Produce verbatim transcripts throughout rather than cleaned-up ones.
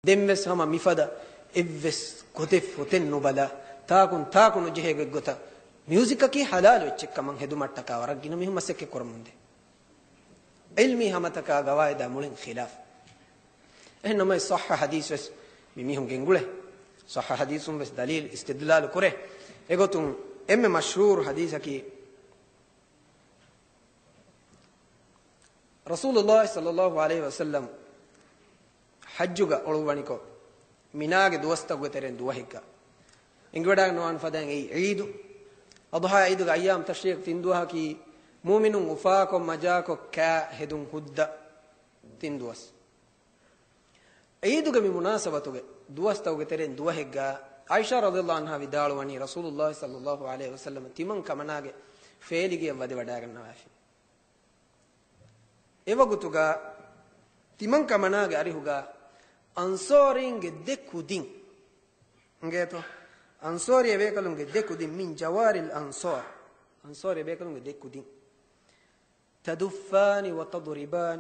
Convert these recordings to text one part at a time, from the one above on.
ދެންވެސް ހަމަ މިފަދަ އެއްވެސް ގޮތެއް ފޮތެއް ނުބަލާ، ތާކުން ތާކު ނުޖެހޭ ގޮތްގޮތަށް މިއުޒިކަކީ ޙަލާލު އެއްޗެއްކަމަށް ހެދުމަށްޓަކާ ވަރަށް ގިނަ މީހުން މަސައްކަތް ކުރަމުންދޭ. ޢިލްމީ ހަމަތަކާ ގަވާއިދާ މުޅިން ޚިލާފް. އެހެން ނަމަވެސް ޞައްޙަ ޙަދީޘް ވެސް މި މީހުން ގެންގުޅޭ. ޞައްޙަ ޙަދީޘުން ވެސް ދަލީލް އިސްތިދްލާލު ކުރޭ. އެގޮތުން އެންމެ މަޝްހޫރު ޙަދީޘަކީ، ރަސޫލުﷲ ޞައްލަﷲ ޢަލައިހި ވަސައްލަމް ޙައްޖުގަ އުޅުއްވަނިކޮށް، މިނާގެ ދުވަސްތަކުގެ ތެރެއިން ދުވަހެއްގަ އެނގިވަޑައިގަންނަވާން ފަދައިން އެއީ ޢީދު. އަޟްޙާ ޢީދުގެ އައްޔާމް ތަޝްރީޤް ތިން ދުވަހަކީ، މުއުމިނުން އުފާކޮށް މަޖާކޮށް ކާ ހެދުން ހުއްދަ ތިން ދުވަސް. ޢީދުގެ މި މުނާސަބަތުގެ ދުވަސްތަކުގެ ތެރެއިން ދުވަހެއްގަ ޢާއިޝާ ރަޟިޔަﷲ ޢަންހާ ވިދާޅުވަނީ، ރަސޫލުﷲ ޞައްލަﷲ ޢަލައިހި ވަސައްލަމަ ތިމަން ކަމަނާގެ ފޭލިގެއަށް ވަދެ ވަޑައިގަންނަވާފި. އެވަގުތުގަ ތިމަން ކަމަނާގެ އަރިހުގަ އަންޞާރީންގެ ދެ ކުދިން އިނގޭތޯ؟ އަންޞާރީ އެބޭކަލުންގެ ދެ ކުދިން، من جوار الأنصار، އަންޞާރީ އެބޭކަލުންގެ ދެ ކުދިން، تدفان وتضربان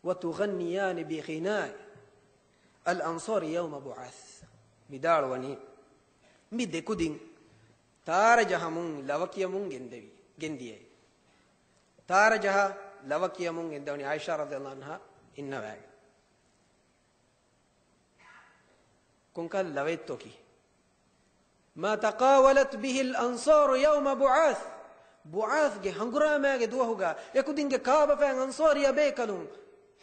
وتغنيان بغناء الأنصار يوم بعاث. ވިދާޅުވަނީ، މި ދެ ކުދިން ތާރަ ޖަހަމުން ލަވަ ކިޔަމުން ގެންދެވި، ގެންދިޔައީ. ތާރަ ޖަހާ ލަވަ ކިޔަމުން ގެންދަވަނީ ޢާއިޝާ ރަޟިޔަﷲ ޢަންހާ އިންނަވައިގެން. ކޮންކަހަލަ ލަވައެއްތޯ ކީ؟ ما تقاولت به الأنصار يوم بعاث. ބުޢާޘްގެ ހަނގުރާމާގެ ދުވަހުގަ އެކުދިންގެ ކާބަފައިން އަންޞާރީ އެބޭކަލުން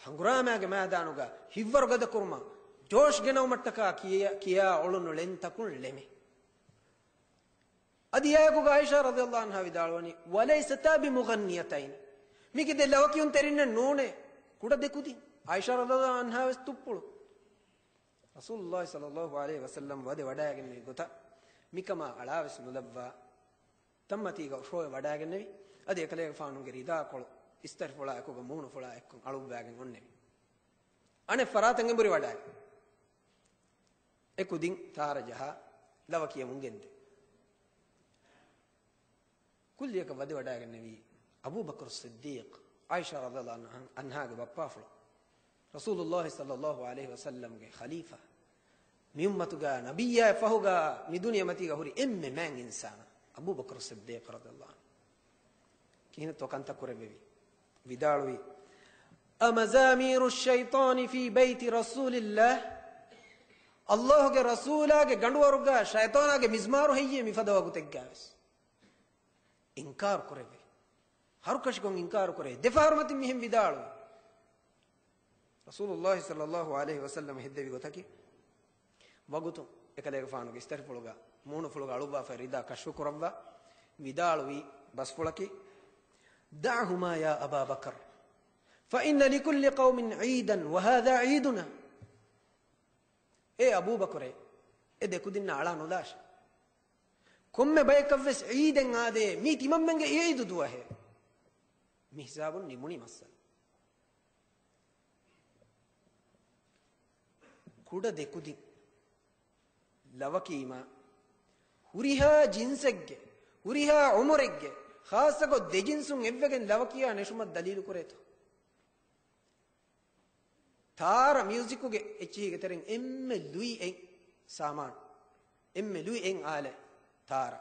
ހަނގުރާމާގެ މައިދާނުގަ ހިތްވަރު ގަދަކުރުމަށް، ޖޯޝް ގެނައުމަށްޓަކާ ކިޔާ، ކިޔާ އުޅުނު ޅެންތަކުން ޅެމެ. އަދި އެއާއެކުގަ ޢާއިޝާ ރަޟިޔަﷲ ޢަންހާ ވިދާޅުވަނީ، وليستا بمغنيتين. މީކީ ދެ ލަވަކިޔުންތެރިންނެއް ނޫނޭ، ކުޑަ ދެ ކުދިން. ޢާއިޝާ ރަޟިޔަﷲ ޢަންހާ ވެސް ތުއްޕުޅު. ރަސޫލުﷲ ޞައްލަﷲ ޢަލައިހި ވަސައްލަމް ވަދެ ވަޑައިގެންނެވި ގޮތަށް މިކަމާ އަޅާވެސް ނުލައްވާ، ތަންމަތީގަ އޮށޯވެ ވަޑައިގެންނެވި. އަދި އެކަލޭގެފާނުގެ ރިދާކޮޅު އިސްތަށިފުޅާ އެކުގަ މޫނުފުޅާ އެއްކޮށް އަޅުއްވާގެން އޮންނެވި. އަނެއް ފަރާތަށް އެނބުރި ވަޑައި، އެ ކުދިން ތާރަ ޖަހާ ލަވަ ކިޔަމުން ގެންދެވި. ކުއްލިއަކަށް ވަދެ ވަޑައިގެންނެވީ އަބޫބަކުރު ޞިއްދީޤް، ޢާއިޝާ ރަޟިޔަﷲ ޢަންހާގެ ބައްޕާފުޅު، ރަސޫލުﷲ ޞައްލަﷲ ޢަލައިހި ވަސައްލަމްގެ ޚަލީފާ. މި އުއްމަތުގަ ނަބިއްޔާ ފަހުގަ މި ދުނިޔެމަތީގަ ހުރި އެންމެ މާތް އިންސާނާ އަބޫބަކުރު ޞިއްދީޤް ރަޟިޔަﷲ ޢަންހު. ކިހިނެއްތޯ ކަންތައް ކުރެއްވެވީ؟ ވިދާޅުވީ، أمزامير الشيطان في بيت رسول الله؟ ﷲ ގެ ރަސޫލާގެ ގަނޑުވަރުގަ ޝައިޠާނާގެ މިޒްމާރު ހެއްޔޭ މިފަދަ ވަގުތެއްގަވެސް؟ އިންކާރު ކުރެއްވި. ހަރުކަށިކޮށް އިންކާރު ކުރޭ. ދެފަހަރު މަތިން މިހެން ވިދާޅުވި. ރަސޫލުﷲ ޞައްލަﷲ ޢަލައިހި ވަސައްލަމަ ހެއްދެވި ގޮތަކީ، ވަގުތު އެކަލޭގެފާނުގެ އިސްތަށިފުޅުގަ، މޫނުފުޅުގަ އަޅުއްވާފައި ރިދާ ކަޝްފު ކުރައްވާ، ވިދާޅުވި ބަސްފުޅަކީ، دعهما يا أبا بكر، فإن لكل قوم عيدا وهذا عيدنا. އޭ އަބޫބަކުރޭ، އެ ދެ ކުދިންނާ އަޅާ ނުލާށޭ. ކޮންމެ ބަޔަކަށްވެސް ޢީދެއް އާދޭ، މީ ތިމަންމެންގެ ޢީދު ދުވަހޭ. މި ހިސާބުން ނިމުނީ މައްސަލަ. ކުޑަ ދެ ކުދިން ލަވަކީމާ، ހުރިހާ ޖިންސެއްގެ، ހުރިހާ ޢުމުރެއްގެ، ޚާއްޞަކޮށް ދެ ޖިންސުން އެއްވެގެން ލަވަކިޔާ ނެށުމަށް ދަލީލު ކުރޭތޯ؟ ތާރަ މިއުޒިކުގެ އެއްޗިހީގެ ތެރެއިން އެންމެ ލުއި އެއް ސާމާނު، އެންމެ ލުއި އެއް އާލަތް ތާރަ.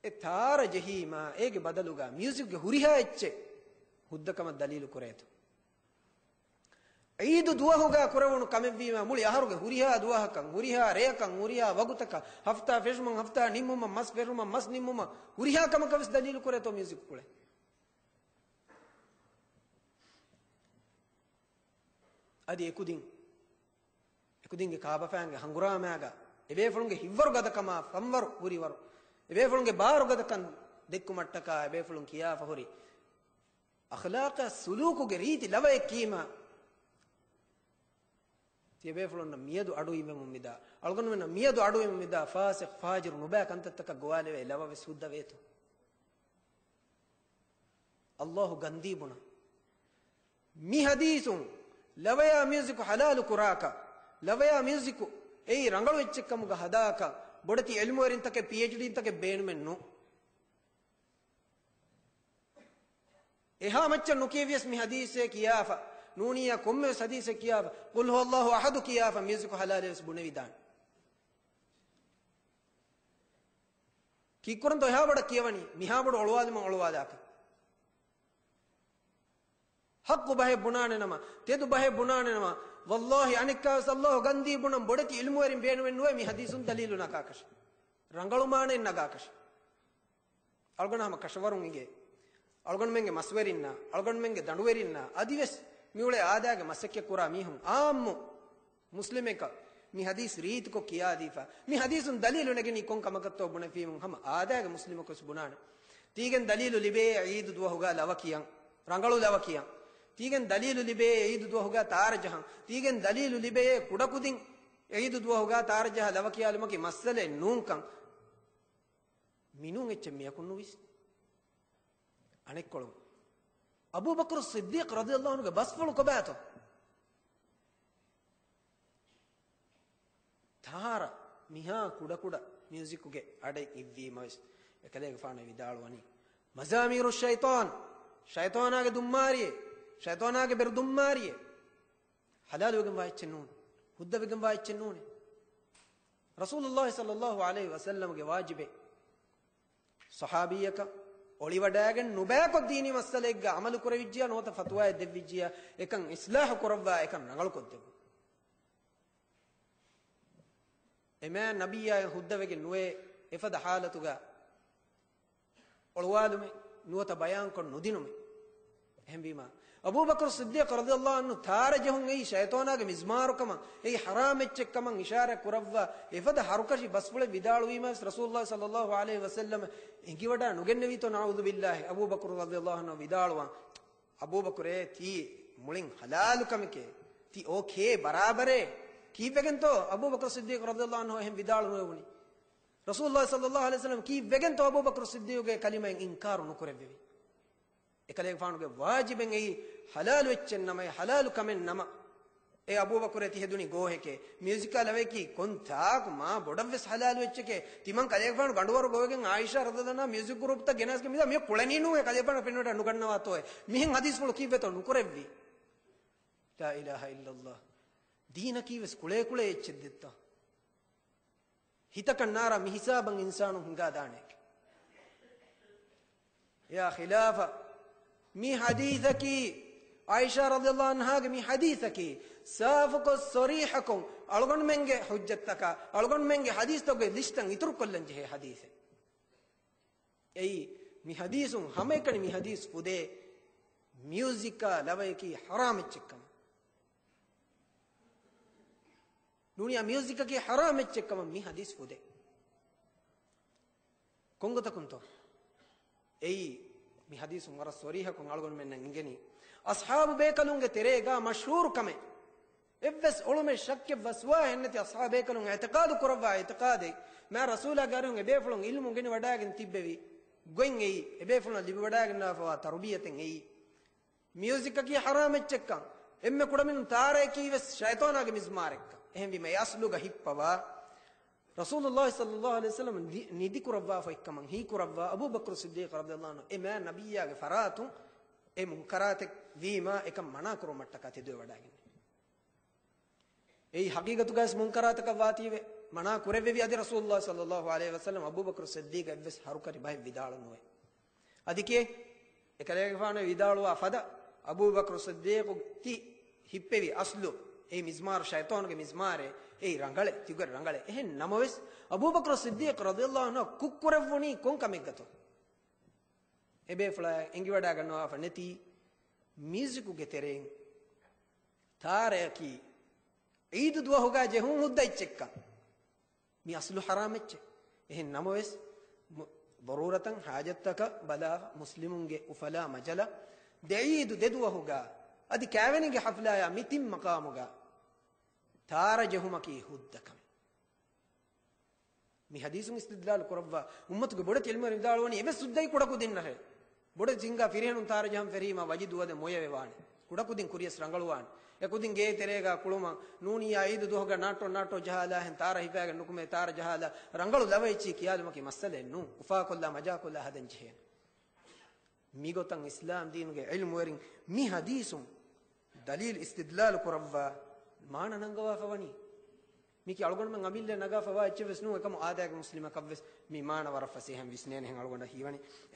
އެ ތާރަ ޖެހީމާ، އޭގެ ބަދަލުގަ މިއުޒިކްގެ ހުރިހާ އެއްޗެއް ހުއްދަކަމަށް ދަލީލު ކުރޭތޯ؟ ޢީދު ދުވަހުގަ ކުރެވުނު ކަމެއްވީމާ، މުޅި އަހަރުގެ ހުރިހާ ދުވަހަކަށް، ހުރިހާ ރެޔަކަށް، ހުރިހާ ވަގުތަކަށް، ހަފްތާ ފެށުމަށް، ހަފްތާ ނިންމުމަށް، މަސް ފެށުމަށް، މަސް ނިންމުމަށް، ހުރިހާ ކަމަކަށް ވެސް ދަލީލު ކުރޭތޯ މިއުޒިކް ކުޅެ؟ އަދި އެކުދިން، އެކުދިންގެ ކާބަފައިންގެ ހަނގުރާމާގަ އެބޭފުޅުންގެ ހިތްވަރު ގަދަކަމާ ފަންވަރު ހުރިވަރު، އެބޭފުޅުންގެ ބާރު ގަދަކަން ދެއްކުމަށްޓަކާ އެބޭފުޅުން ކިޔާފަ ހުރި އަޚްލާޤާ ސުލޫކުގެ ރީތި ލަވައެއް ކީމާ، ތިޔަބޭފުޅުންނަށް މިއަދު އަޑުއިވެމުން މިދާ، އަޅުގަނޑުމެންނަށް މިއަދު އަޑުއިވެމުން މިދާ ފާސިޤް، ފާޖިރު، ނުބައި ކަންތައްތަކަށް ގޮވާލެވޭ ލަވަ ވެސް ހުއްދަ ވޭތޯ؟ އައްލާހު ގަންދީ ބުނަން. މި ޙަދީޘުން ލަވަޔާ މިއުޒިކު ޙަލާލު ކުރާކަށް، ލަވަޔާ މިއުޒިކު އެއީ ރަނގަޅު އެއްޗެއްކަމުގަ ހަދާކަށް ބޮޑެތި ޢިލްމުވެރިންތަކެއް، ޕީއެޗްޑީންތަކެއް ބޭނުމެއް ނޫން. އެހާ މައްޗަށް ނުކިޔެވިޔަސް މި ޙަދީޘޭ ކިޔާފަ، ނޫނިއްޔާ ކޮންމެވެސް ހަދީސެއް ކިޔާފަ، ޤުލް ހުވައްލާހު އަޙަދު ކިޔާފަ މިއުޒިކު ހަލާލޭވެސް ބުނެވިދާނެ. ކީއްކުރަންތޯ އެހާ ބޮޑަށް ކިޔަވަނީ؟ މިހާ ބޮޑު އޮޅުވާލުމަށް އޮޅުވާލާކަށް. ޙައްޤު ބަހެއް ބުނާނެ ނަމަ، ތެދު ބަހެއް ބުނާނެ ނަމަ، ވައްލާހި އަނެއްކާވެސް އައްލާހު ގަންދީ ބުނަން ބޮޑެތި ޢިލްމުވެރިން ބޭނުމެއް ނުވޭ މި ޙަދީޘުން ދަލީލު ނަގާކަށެއް. ރަނގަޅު މާނައެއް ނަގާކަށެއް. އަޅުގަނޑަށް ހަމަ ކަށަވަރުން އިނގޭ. އަޅުގަނޑުމެންގެ މަސްވެރިންނާ، އަޅުގަނޑުމެންގެ ދަނޑުވެރިންނާ، އަދިވެސް މިއުޅޭ އާދައިގެ މަސައްކަތް ކުރާ މީހުން އާއްމު މުސްލިމެކަށް މި ޙަދީޘް ރީތިކޮށް ކިޔާދީފަ، މި ޙަދީޘުން ދަލީލު ނެގެނީ ކޮން ކަމަކަށްތޯ ބުނެފީމުން ހަމަ އާދައިގެ މުސްލިމަކުވެސް ބުނާނެ. ތީގެން ދަލީލު ލިބޭ ޢީދު ދުވަހުގަ ލަވަ ކިޔަން، ރަނގަޅު ލަވަ ކިޔަން. ތީގެން ދަލީލު ލިބޭ ޢީދު ދުވަހުގަ ތާރަ ޖަހަން. ތީގެން ދަލީލު ލިބޭ ކުޑަކުދިން ޢީދު ދުވަހުގަ ތާރަ ޖަހާ ލަވަ ކިޔާލުމަކީ މައްސަލައެއް ނޫންކަން. މިނޫން އެއްޗެއް މިޔަކުން ނުވިސް. އަނެއްކޮޅުން، އަބޫބަކުރު ޞިއްދީޤް ރަޟިޔަﷲ ޢަންހުގެ ބަސްފުޅު ކޮބާތޯ؟ ތާރަ މިހާ ކުޑަކުޑަ މިއުޒިކުގެ އަޑެއް އިއްވީމަވެސް، އެކަލޭގެފާނު ވިދާޅުވަނީ، މަޒާމީރު ޝައިޠާން، ޝައިޠާނާގެ ދުންމާރިއެއް، ޝައިޠާނާގެ ބެރު ދުންމާރިއެއް. ޙަލާލުވެގެންވާ އެއްޗެއް ނޫން، ހުއްދަވެގެންވާ އެއްޗެއް ނޫނޭ. ރަސޫލުﷲ ޞައްލަﷲ ޢަލައިހި ވަސައްލަމްގެ ވާޖިބެއް. ޞަޙާބީއަކަށް އޮޅިވަޑައިގެން ނުބައިކޮށް ދީނީ މައްސަލައެއްގަ ޢަމަލު ކުރެވިއްޖިޔާ ނުވަތަ ފަތުވާއެއް ދެއްވިއްޖިޔާ އެކަން އިޞްލާޙު ކުރައްވާ އެކަން ރަނގަޅުކޮށްދެއްވުން. އެމާ ނަބިއްޔާއެއް ހުއްދަވެގެން ނުވޭ އެފަދަ ޙާލަތުގަ އޮޅުވާލުމެއް ނުވަތަ ބަޔާންކޮށް ނުދިނުމެއް. އެހެންވީމާ، އަބޫބަކުރު ޞިއްދީޤް ރަޟިޔަﷲ ޢަންހު ތާރަ ޖެހުން އެއީ ޝައިޠާނާގެ މިޒްމާރުކަމަށް، އެއީ ޙަރާމް އެއްޗެއްކަމަށް އިޝާރާތް ކުރައްވާ، އެފަދަ ހަރުކަށި ބަސްފުޅެއް ވިދާޅުވީމާވެސް ރަސޫލުﷲ ޞައްލަﷲ ޢަލައިހި ވަސައްލަމަ އެނގިވަޑާ ނުގެންނެވީތޯ؟ ނަޢޫޛުބިﷲ. އަބޫބަކުރު ރަޟިޔަﷲ ޢަންހު ވިދާޅުވާ، އަބޫބަކުރޭ، ތީ މުޅިން ޙަލާލު ކަމެކޭ، ތީ އޯކޭ، ބަރާބަރޭ. ކީއްވެގެންތޯ އަބޫބަކުރު ޞިއްދީޤް ރަޟިޔަﷲ ޢަންހު އެހެން ވިދާޅު ނުވެވުނީ؟ ރަސޫލުﷲ ޞައްލަﷲ ޢަލައިހި ވަސައްލަމަ ކީއްވެގެންތޯ އަބޫބަކުރު ޞިއްދީޤުގެ ކަލިމައިން އިންކާރު ނުކުރެއްވެވި؟ އެކަލޭގެފާނުގެ ވާޖިބެއް އެއީ، ޙަލާލު އެއްޗެއް ނަމަ، އެ ޙަލާލު ކަމެއް ނަމަ، އޭ އަބޫބަކުރޭ، ތި ހެދުނީ ގޯހެކޭ. މިއުޒިކާ ލަވަޔަކީ ކޮން ތާކު މާ ބޮޑަށްވެސް ޙަލާލު އެއްޗެކޭ. ތިމަން ކަލޭގެފާނު ގަނޑުވަރު ގޮވެގެން އާއިޝާ ރަޟިޔަﷲ ޢަންހާ މިއުޒިކް ގްރޫޕްތައް ގެނަސްގެ މިދާ މި ކުޅެނީ ނޫނޭ، ކަލޭގެފާނު ފެންނަވަޑާ ނުގަންނަވާތޯއޭ. މިހެން ޙަދީޘްފުޅު ކީއްވެތޯ ނުކުރެއްވީ؟ ލާ އިލާހަ އިއްލަﷲ. ދީނަކީވެސް ކުޅޭކުޅޭ އެއްޗެއް ދެއްތޯ؟ ހިތަކަށް ނާރާ މި ހިސާބަށް އިންސާނުން ހިނގާދާނެ. އެއާ ޚިލާފަށް މި ޙަދީޘަކީ، ޢާއިޝާ ރަޟިޔަﷲ ޢަންހާގެ މި ޙަދީޘަކީ، ސާފުކޮށް، ޞަރީޙަކޮށް، އަޅުގަނޑުމެންގެ ޙުއްޖަތްތަކާ، އަޅުގަނޑުމެންގެ ޙަދީޘްތަކުގެ ލިސްޓަށް އިތުރުކޮށްލަން ޖެހޭ ޙަދީޘެއް. އެއީ، މި ޙަދީޘުން ހަމައެކަނި މި ޙަދީޘް ފުދޭ، މިއުޒިކާ ލަވަޔަކީ ޙަރާމް އެއްޗެއްކަމަށް. ނޫނިއްޔާ މިއުޒިކަކީ ޙަރާމް އެއްޗެއްކަމަށް މި ޙަދީޘް ފުދޭ. ކޮންގޮތަކުންތޯ؟ އެއީ، މި ޙަދީޘުން ވަރަށް ޞަރީޙަކޮށް އަޅުގަނޑުމެންނަށް އެނގެނީ، އަޞްޙާބު ބޭކަލުންގެ ތެރޭގާ މަޝްހޫރު ކަމެއް. އެއްވެސް އޮޅުމެއް ޝައްކެއް ވަސްވާހެއް ނެތި އަޞްޙާބު ބޭކަލުން އިޢުތިޤާދު ކުރައްވާ އިޢުތިޤާދެއް، މާ ރަސޫލާގެ އަރިހުން އެބޭފުޅުން ޢިލްމު ގެނެވަޑައިގެން ތިއްބެވި ގޮތް އެއީ، އެބޭފުޅުން ލިބިވަޑައިގަންނަވާފަވާ ތަރުބިޔަތެއް އެއީ. މިއުޒިކަކީ ޙަރާމް އެއްޗެއްކަން، އެންމެ ކުޑަމިނުން ތާރަޔަކީވެސް ޝައިޠާނާގެ މިޒްމާރެއްކަން. އެހެންވީމަ، އެ އަޞްލުގަ ހިއްޕަވާ، ރަސޫލުﷲ ޞައްލަﷲ ޢަލައިހި ވަސައްލަމަ ނި-، ނިދިކުރައްވާފައިކަމަށް ހީކުރައްވާ އަބޫބަކުރު ޞިއްދީޤް ރަޟިޔަﷲ ޢަންހު އެ މާ ނަބިއްޔާގެ ފަރާތުން އެ މުންކަރާތެއް ވީމާ، އެކަން މަނާ ކުރުމަށްޓަކާ ތެދުވެވަޑައިގެންނެވި. އެއީ ޙަޤީޤަތުގައިވެސް މުންކަރާތަކަށް ވާތީވެ، މަނާ ކުރެއްވެވި. އަދި ރަސޫލުﷲ ޞައްލަﷲ ޢަލައިހި ވަސައްލަމަ އަބޫބަކުރު ޞިއްދީޤަށް އެއްވެސް ހަރުކަށި ބަހެއް ވިދާޅު ނުވޭ. އަދި ކޭ؟ އެކަލޭގެފާނު ވިދާޅުވާ ފަދަ، އަބޫބަކުރު ޞިއްދީޤު ތި ހިއްޕެވި އަޞްލު، އެއީ މިޒްމާރު، ޝައިޠާނުގެ މިޒްމާރޭ، އެއީ ރަނގަޅޭ، ތިގެ ރަނގަޅޭ. އެހެން ނަމަވެސް، އަބޫބަކުރު ޞިއްދީޤު ރަޟިޔަﷲ ޢަންހު ކުށްކުރެއްވުނީ ކޮން ކަމެއްގަތޯ؟ އެބޭފުޅާ އެނގިވަޑައިގަންނަވާފަ ނެތީ މިއުޒިކުގެ ތެރެއިން ތާރަޔަކީ ޢީދު ދުވަހުގަ ޖެހުން ހުއްދަ އެއްޗެއްކަން. މި އަޞްލު ޙަރާމް އެއްޗެއް. އެހެން ނަމަވެސް، މު-، ޟަރޫރަތަށް ޙާޖަތްތަކަށް ބަލާފަ، މުސްލިމުންގެ އުފަލާ މަޖަލަށް ދެ ޢީދު ދެ ދުވަހުގަ އަދި ކާވެނީގެ ޙަފްލާޔާ މި ތިން މަޤާމުގަ ތާރަ ޖެހުމަކީ ހުއްދަ ކަމެއް. މި ޙަދީޘުން އިސްތިދްލާލު ކުރައްވާ އުއްމަތުގެ ބޮޑެތި ޢިލްމުވެރިން ވިދާޅުވަނީ އެވެސް ހުއްދައީ ކުޑަކުދިންނަށޭ. ބޮޑެތި ސިންގާ ފިރިހެނުން ތާރަ ޖަހަން ފެށީމާ ވަޖިދު ވަދެ މޮޔަވެވާނެ. ކުޑަކުދިން ކުރިޔަސް ރަނގަޅުވާނެ. އެކުދިން ގޭ ތެރޭގާ ކުޅުމަށް ނޫނިއްޔާ ޢީދު ދުވަހުގަ ނާއްޓޯ ނާއްޓޯ ޖަހާލާހެން ތާރަ ހިފާގެން ނުކުމޭ، ތާރަ ޖަހާލާ ރަނގަޅު ލަވައެއްޗީ ކިޔާލުމަކީ މައްސަލައެއް ނޫން. އުފާކޮށްލާ މަޖާކޮށްލާ ހަދަން ޖެހޭނެ. މިގޮތަށް އިސްލާމް ދީނުގެ ޢިލްމުވެރިން މި ޙަދީޘުން ދަލީލް އިސްތިދްލާލު ކުރައްވާ މާނަ ނަންގަވާފަ ވަނީ. މީކީ އަޅުގަނޑުމެން އަމިއްލަ ނަގާފަވާ އެއްޗެއް ވެސް ނޫން. އެކަމު އާދައިގެ މުސްލިމަކަށް ވެސް މި މާނަ ވަރަށް ފަސޭހައިން ވިސްނޭނެހެން އަޅުގަނޑަށް ހީވަނީ.